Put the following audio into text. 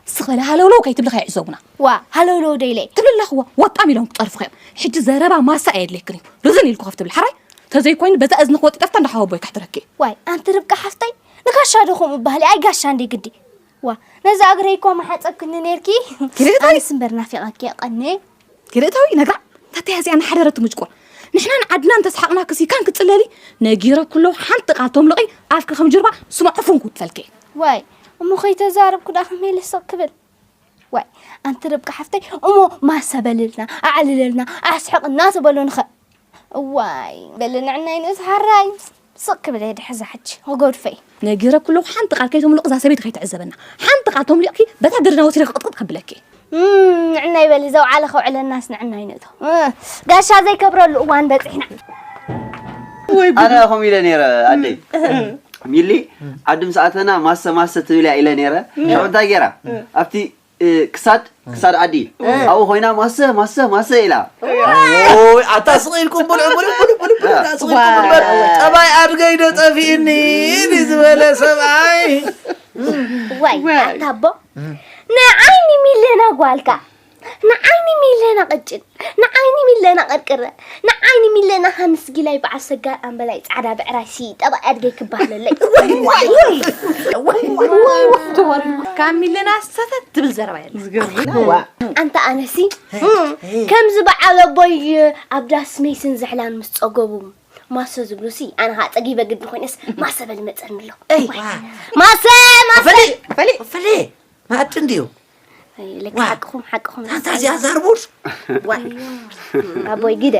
ስኽ በለ ሃለውለው ከይትብሊ ከይዕዘቡና። ዋ ሃለውለው ደይለ ትብሊ ኣለኽዎ። ወጣም ኢሎም ክጸርፉ እዮም። ሕጂ ዘረባ ማሳ ኣየድልየክን እዩ። ርዝን ኢልኩ ከፍ ትብሊ ሓራይ። ተዘይኮይኑ በዛ እዝኒ ክወጢ ጠፍታ እንዳሓወቦይ ካሕትረኪ። ዋይ ኣንቲ ርብቃ ሓፍተይ፣ ንጋሻ ዶ ከምኡ ባህሊ ኣይ ጋሻ እንዴ ግዲ። ዋ ነዛ እግረይ እኮ መሓጸብክኒ ነርኪ። ኪደታዊ ኣንስ እምበር ናፊቐኪ ቀኔ። ኪደታዊ ነግራ ታተያ እዚኣ ንሓደረት ምጭቆር። ንሕና ንዓድና እንተስሓቕና ክሲ ካን ክትጽለሊ። ነጊረ ኩሎ ሓንቲ ቃል ተምልቒ ኣፍኪ ከም ጅርባ ስማ ዕፉን ክትፈልኪ። ዋይ እሞ ከይተዛረብኩ ዳ ከመይ ልስቕ ክብል። ዋይ ኣንቲ ርብቃ ሓፍተይ እሞ ማሰበልልና ኣዕልለልና ኣስሕቕና ዝበሉንኸ። እዋይ በሊ ንዕናይ ንእስ ሓራይ። ስቕ ክብል እየ ድሕዛ ሕጂ ክገድፈይ። ነጊረ ኩለኹ ሓንቲ ቃል ከይተምልቕ እዛ ሰበይቲ ከይትዕዘበና። ሓንቲ ቃል ተምሊቕኪ በታ ድርና ወሲደ ክቕጥቅጥ ከብለኪ። እም፣ ንዕናይ በሊ ዘውዓለ ከውዕለናስ ንዕናይ ነቶ። እ፣ ጋሻ ዘይከብረሉ እዋን በፂሕና። ኣነ ከምኡ ኢለ ነይረ ኣደይ ሚሊ ዓዲ ምስ ኣተና ማሰ ማሰ ትብል እያ ኢለ ነይረ። ሽዑ እንታይ ገይራ ኣብቲ እ፣ ክሳድ ክሳድ ዓዲ ኣብኡ ኮይና ማሰ ማሰ ማሰ ኢላ። ኦይ ኣታ ስቕ ኢልኩም ብልዑ ብልዑ ብልዑ ብልዑ ብልዑ ኣታ ስቕ ኢልኩም ብልዑ። ጠባይ ኣድገይ ዶ ጠፊእኒ ድዩ ዝበለ ሰብኣይ። ዋይ ኣታ ኣቦ ንዓይኒ ሚለና ጓልካ ንዓይኒ ሚለና ቅጭን ንዓይኒ ሚለና ቅርቅረ ንዓይኒ ሚለና ሃንስ ጊላይ በዓል ሰጋር ኣምበላይ ጻዕዳ ብዕራይ ሲ ጠባይ ኣድገይ ክባህለለይ። ካብ ሚለና ሰተት ትብል ዘረባ የለ። ኣንታ ኣነሲ ከምዚ በዓል ኣቦይ ኣብ ዳስ ሜስን ዝሕላን ምስ ጸገቡ ማሰ ዝብሉሲ ኣነ ኸዓ ጸጊበ ግዲ ኮይነስ ማሰ በል መጸኒ ኣሎ። ማሰ ማሰ ፈሊ ፈሊ ፈሊ ማዕድ እንድዩ። ለካ ሓቅኹም ሓቅኹም። ኣንታ እዚኣ ዛርቡስ ዋይ ኣቦይ ግደ።